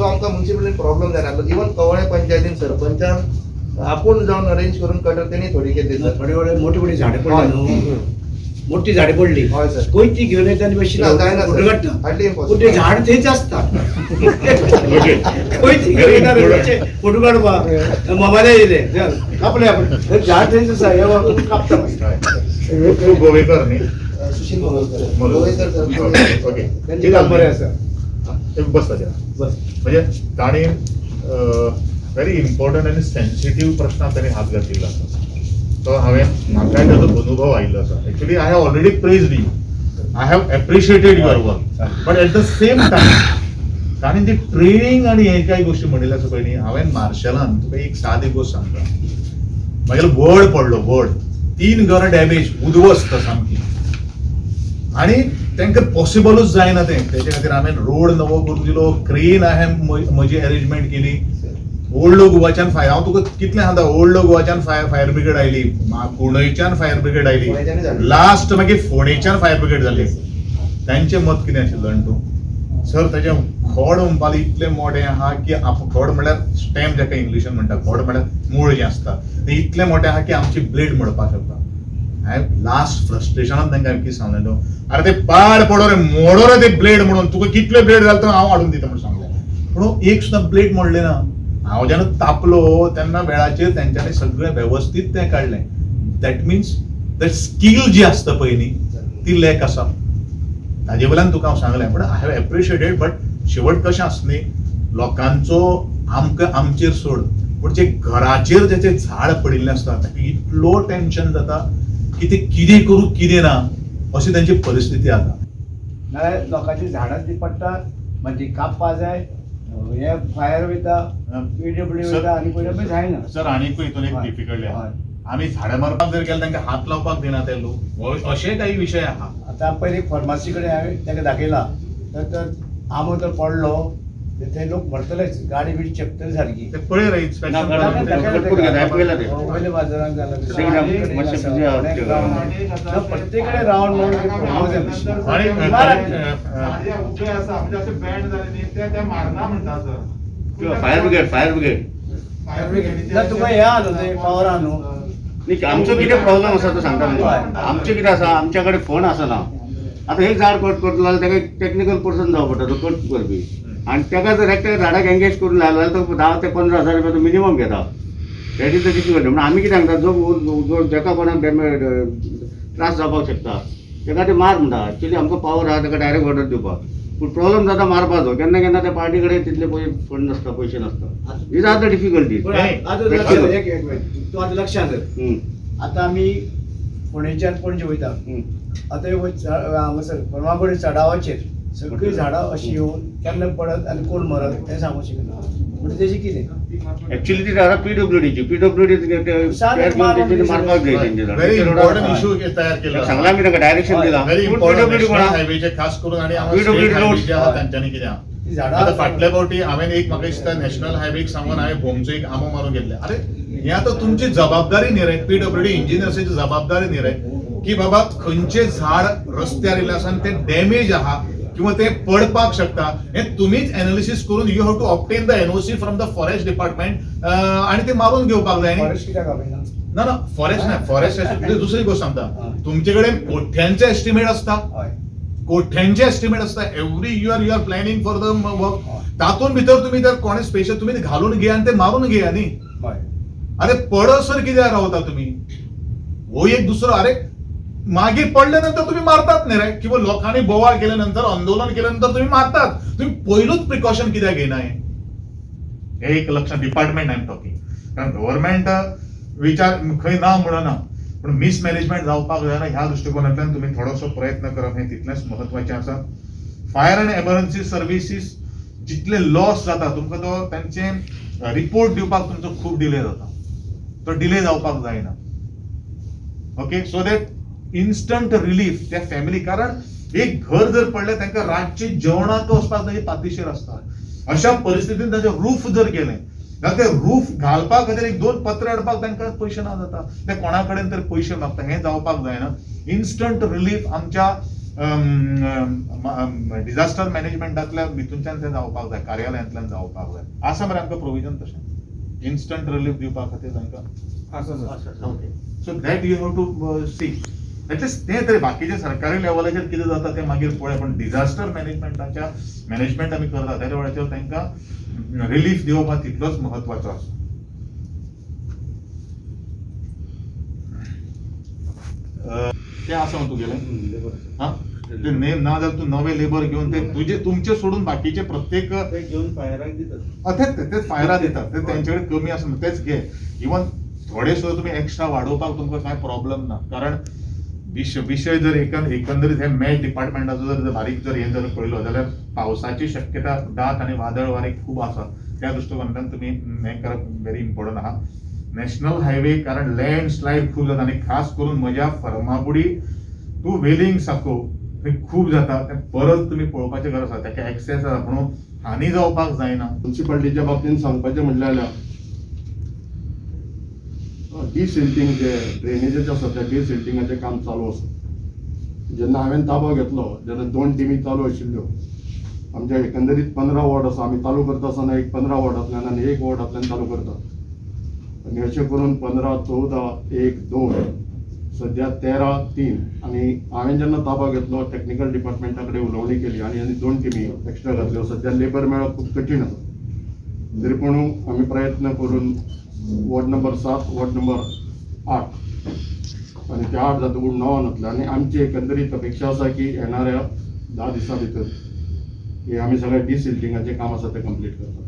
So आमकां मुन्सिपलिटीन problem जायना. Even कवळे पंचायतीन सरपंचान आपूण जावन अरेंज करून कटर तेणी थोडी केली सर. थोडे थोडे मोठी मोठी झाडां पडली न्हू, मोठी झाडां पडली, हय सर. कोयती घेवन येता आनी मातशी ना, जायना फोटो सर. काडटा. Hardly impossible. पूण ते झाड थंयच आसता. कोयती घेवन येता रे, फोटो काडपा मोबायला येयले, चल कापले आपण, हे झाड थंयच आसा, हे वळखून कापता मागीर. तू गोवेकर न्ही? सुशील मोलोजकर, गोवेकर सर. ओके. त्यांचे काम बरें आसा. बस ताचेर. बस. म्हणजे ताणी व्हेरी इम्पॉर्टंट आनी सेन्सिटीव प्रश्नाक ताणी हात घातिल्लो आसा. तो हांवें म्हाकाय ताजो अनुभव आयिल्लो आसा. Actually, I have already praised you, I have appreciated your work, but at the same time ताणी ती ट्रेनिंग आनी हे काही गोष्टी म्हणिल्ले आसा पळय न्ही. हांवें मार्शलान तुका एक सादी गोश्ट सांगता. मागीर वड पडलो, वड, तीन घरां डॅमेज, उद्ध्वस्त सामकी आणि तांकां पॉसिबलूच जायना तें. तेच्या खातीर हांवें रोड नवो करून दिलो, क्रेन हांवें म्हजी अरेंजमेंट केली. ओल्ड गोवाच्यान फायर, हांव तुका कितलें सांगता, ओल्ड गोवाच्यान फायर ब्रिगेड आयली, कुंडयच्यान फायर ब्रिगेड आयली. फोंडेच्यानूय जाली. लास्ट मागीर फोंडेच्यान फायर ब्रिगेड जाली. तांचें मत कितें आशिल्लें जाणा तूं सर? ताजें खोड म्हणपाक इतलें मोठें आहा की खोड म्हणल्यार स्टेम जाका इंग्लिशान म्हणटा, खोड म्हणल्यार मूळ जें आसता तें इतलें मोठें आहा की आमची ब्लेड मोडपाक शकता. हांवें लास्ट फ्रस्ट्रेशनान तांकां हांवें कितें सांगलें तूं, "अरे ते पाड पडो रे, मोडो रे ते ब्लेड," म्हणून, "तुका कितले ब्लेड घालता हांव हाडून दिता," म्हणून सांगलें. पूण एक सुद्दां ब्लेड मोडलें ना. हांव जेन्ना तापलो तेन्ना वेळाचेर तेंच्यांनी सगळें वेवस्थीत तें काडलें. That means that skill जी आसता पळय न्ही, ती लॅक आसा. ताजे वयल्यान तुका हांव सांगलें. पण I have appreciated, but शेवट कशें आसता न्ही, लोकांचो आमकां आमचेर सोड, पूण जे घराचेर जेचे झाड पडिल्लें आसता ताका इतलो टेन्शन जाता की ते कितें करूं कितें ना अशी तेंची परिस्थिती जाता. नाल्यार लोकांची झाडां ती पडटात, मागीर ती कापपा जाय, हे फायर वयता, पीडब्ल्यू वयता आनी पयलीं जायना. सर, आनीकूय हितून एक डिफिकल्टी आहा. आमी झाडां मारपाक जर गेले, तांकां हात लावपाक दिना ते लोक, अशे काही विशय आहा. आतां पयलीं फार्मासी कडेन हांवें ताका दाखयला तर तर आंबो तर पडलो तर ते लोक मरतलेच, गाडी बिडी चेपतली सारकी. ते पळय रे इन्स्पेक्शन. पयले पयले बाजारान जाला. ते मातशें busy आहा. प्रत्येक कडेन रावंड म्हणून. आणि उबे आसा म्हणजे असे बँड जाले न्ही, ते ते मारना म्हणटा sir. Fire brigade, fire brigade. Fire ब्रिगेडीचे. ना, तुका हे आहा न्हू, ते पावर आहा न्हू. न्ही, आमचो कितें प्रॉब्लम आसा तो सांगता तुमकां. आमचें कितें आसा, आमच्या कडेन फंड आसना. आतां एक झाड कट करतलो जाल्यार ताका एक टेक्निकल पर्सन जावं पडटा, तो कट करपी. आनी ताका जर एकट्या झाडाक एंगेज करून लायलो जाल्यार तो 10 ते 15 हजार रुपया तो मिनिमम घेता. That is the difficult. म्हणून आमी कितें सांगता, जो जो जाका कोणाक डॅमेज त्रास जावपाक शकता ताका ते मार म्हणटा. एक्चुली आमकां पावर आहा ताका डायरेक्ट ऑर्डर दिवपाक, पूण प्रॉब्लम जाता मारपाचो. केन्ना केन्ना त्या पार्टी कडेन तितले पयशे फंड नासता, पयशे नासता. These are the difficulties. पूण आतां लक्षात, एक एक मिनिट, तूं आतां लक्षात धर. आतां आमी फोंडेच्यान पणजे वयता. आतां हांगासर फर्मागुडी चडावाचेर सगळीं झाडां अशीं येवन केन्ना पडत आनी कोण मरत हें सांगूंक शकना. म्हणटा तेजें कितें? ऍक्च्युली ती झाडां पीडब्ल्यूडीची, पीडब्ल्यूडी मारपाक जाय तेंची झाडां. व्हेरी इम्पॉर्टंट इश्यू तयार केला. सांगला आमी तांकां, डायरेक्शन दिला. Very important. पीडब्ल्यूडी नॅशनल कोणा हायवेचे खास करून आणि PWD state roads. हायवे जे आहा तांच्यांनी कितें आहा. ती झाडां आतां फाटल्या फावटी हांवें एक, म्हाका दिसता नॅशनल हायवेक सांगून हांवें भोमचो एक आंबो मारून घेतले. अरे, हे आतां तुमची जबाबदारी न्ही रे, पीडब्ल्यूडी इंजिनियर्साची जबाबदारी न्ही रे की बाबा खंयचें झाड रस्त्यार येयलें आसा आनी तें डॅमेज आहा किंवा ते पडपाक शकता, हे तुमीच एनालिसीस करून you have to obtain the NOC from the forest department आणि ते मारून घेवपाक जाय न्ही. फॉरेस्ट कित्याक कापिना? ना ना, फॉरेस्ट नाही, फॉरेस्ट दुसरी गोष्ट सांगता. तुमचे कडेन कोठ्यांचे एस्टिमेट आसता. कोठ्यांचे एस्टिमेट आसता. Every year you are planning for the work. तातूंत भितर तुम्ही जर कोणे स्पेशल तुम्ही घालून घेया आणि ते मारून घेया न्ही. अरे, पडसर कित्याक रावता तुम्ही? हो एक दुसरो. अरे, मागीर पडल्या नंतर तुम्ही मारतात न्ही रे, किंवा लोकांनी बोवाळ केल्या नंतर, आंदोलन केल्या नंतर तुम्ही मारतात. तुम्ही पयलूच प्रिकॉशन कित्याक घेयना? हे एक लक्षात. डिपार्टमेंट I am talking, कारण गव्हर्मेंट विचार खंय ना म्हणना, पण मिसमॅनेजमेंट जावपाक जायना ह्या दृश्टिकोनांतल्यान तुम्ही थोडोसो प्रयत्न करप हें तितलेंच म्हत्वाचें आसा. फायर अँड एमर्जन्सी सर्विसीस जितले लॉस जाता तुमकां, तो तांचे रिपोर्ट दिवपाक तुमचो खूब डिले जाता. तो डिले जावपाक जायना, okay? So that instant relief त्या फॅमिली, कारण एक घर जर पडलें, तांकां रातचे जेवणाक वचपाक तांचे पातिशेर आसता. अशा परिस्थितीन ताचें रूफ जर गेलें जाल्यार ते रूफ घालपा खातीर एक दोन पत्रे हाडपाक तांकां पयशे ना जाता. ते कोणा कडेन तरी पयशे मागता. हें जावपाक जायना. इन्स्टंट रिलीफ आमच्या डिझास्टर मॅनेजमेंटांतल्या भितूनच्यान तें जावपाक जाय, कार्यालयांतल्यान जावपाक जाय. आसा मरे आमकां प्रोविजन तशें इन्स्टंट रिलीफ दिवपा खातीर तांकां? आसा sir. Okay. So that you have to see at least. तें तरी बाकीचे सरकारी लेवलाचेर कितें जाता तें मागीर पळय, पूण डिझास्टर मॅनेजमेंटाच्या मॅनेजमेंट आमी करता त्याच्या वेळाचेर तांकां रिलीफ दिवप हा तितलोच म्हत्वाचो आसा. तें आसा न्हू तुगेलें? हा, ते नेम ना जाल्यार तूं नवे लेबर घेवन ते तुजे तुमचे सोडून बाकीचे प्रत्येक ते घेवन फायराक दितात. तेच तेच फायरा दितात ते, तेंचे कडेन कमी आसा तेच घे. इवन थोडे सुद्दां तुमी एक्स्ट्रा वाडोवपाक तुमकां कांय प्रॉब्लम ना, कारण विशय जर एकंदरीत हे मॅच डिपार्टमेंटाचो जर बारीक जर हे जर पळयलो जाल्यार पावसाची शक्यता दाट आनी वादळ वारें खूब आसा. त्या दृश्टिकोनांतल्यान तुमी हें करप व्हेरी इम्पॉर्टंट आहा. नॅशनल हायवे कारण लँड स्लायड खूब जाता आनी खास करून म्हज्या फर्मागुडी टू वेलिंग साको थंय खूब जाता. तें परत तुमी पळोवपाचें गरज आसा, ताका एक्सेस आसा म्हणून हानी जावपाक जायना. म्युन्सिपाल्टीच्या बाबतीन सांगपाचें म्हणलें जाल्यार डिसिल्टींग जे ड्रेनेजाचें आसा त्या डिसिल्टिंगाचें काम चालू आसा. जेन्ना हांवें ताबो घेतलो तेन्ना 2 टिमी चालू आशिल्ल्यो. आमच्या एकंदरीत 15 वॉर्ड आसा, आमी चालू करता आसतना एक 15 वॉर्डांतल्यान आनी 1 वॉर्डांतल्यान चालू करता आनी अशें करून 15, 14, 1, 2 सद्या 13, 3. आनी हांवें जेन्ना ताबो घेतलो टॅक्निकल डिपार्टमेंटा कडेन उलोवणी केली आनी आनी 2 टिमी एक्स्ट्रा घातल्यो. सद्या लेबर मेळप खूब कठीण आसा, तरी पूण आमी प्रयत्न करून वॉर्ड नंबर 7, वॉर्ड नंबर 8 आनी ते 8 जातकूच 9 जातले. आनी आमची एकंदरीत अपेक्षा आसा की येणाऱ्या 10 दिसां भितर हे आमी सगळे डिसिल्टिंगाचें काम आसा तें कंप्लीट करतले.